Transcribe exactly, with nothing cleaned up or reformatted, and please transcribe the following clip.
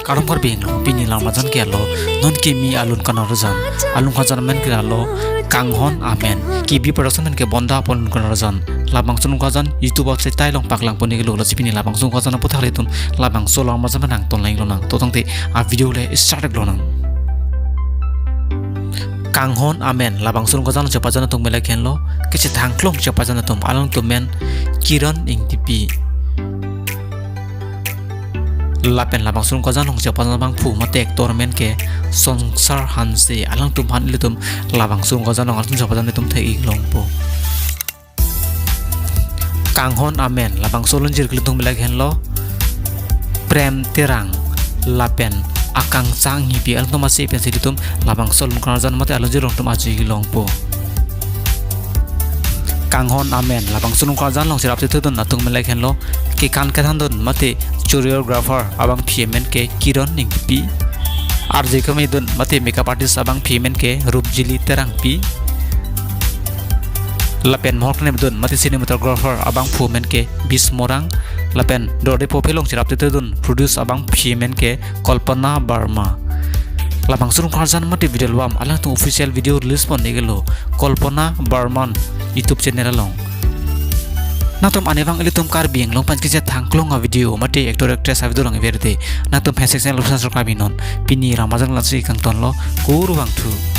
Kardom Karbi Anglong, pini alam arjan ke alo, non kimi alun kanarjan, alun kanarjan amen ke alo, Kanghon Amen, K B Production amen ke bonda apon alun kanarjan, labangso alun kanarjan YouTube website along paklang pon iklo, lasi pini labangso alun kanarjan aphuthak ilitum, labangso alam arjan nangton lang lonang, to tangte a video le start lonang. Kanghon Amen, labangso alun kanarjan chepajan atum melek henlo, kechethang klong chepajan atum, alangtum amen Kiran Engtipi. Lapen labangso alun kanarjan along chepajan abangphu mate actor amen ke Songsar Hanse, alangtum aphan ilitum labangso alun kanarjan along alangtum chepajan ilitum thek-ik longpo. Kanghon Amen, labangso alunjir ke ilitum melek henlo Prem Terang lapen Akangsha Enghipi, alangtum ase pensi ilitum labangso alun kanarjan mate alunjir along tum aji longpo. Kanghon Amen, labangso alun kanarjan along cherap chetongdun atum melek henlo, kekan kethandun mate choreographer abangpi amen ke Kiran Engtipi, arje kemedun mate makeup artist abangpi amen ke Rupjili Terangpi, lapen mohor klemdun mate cinematographer abangphu amen ke Bismorang, lapen dorde phopi along cherap chetongdun produce abangpi amen ke Kalpana Barma. Labangso alun kanarjan mate video album alangtum official video release pon iklo Kalpana Barman YouTube channel along. Nangtum anivang ilitum Karbi Anglong aphan kechethang klong a video mate actor actress a video lang verde, nangtum hashtag channel along subscribe non. Pini alam arjan lasi kangtonlo, kurvangthu.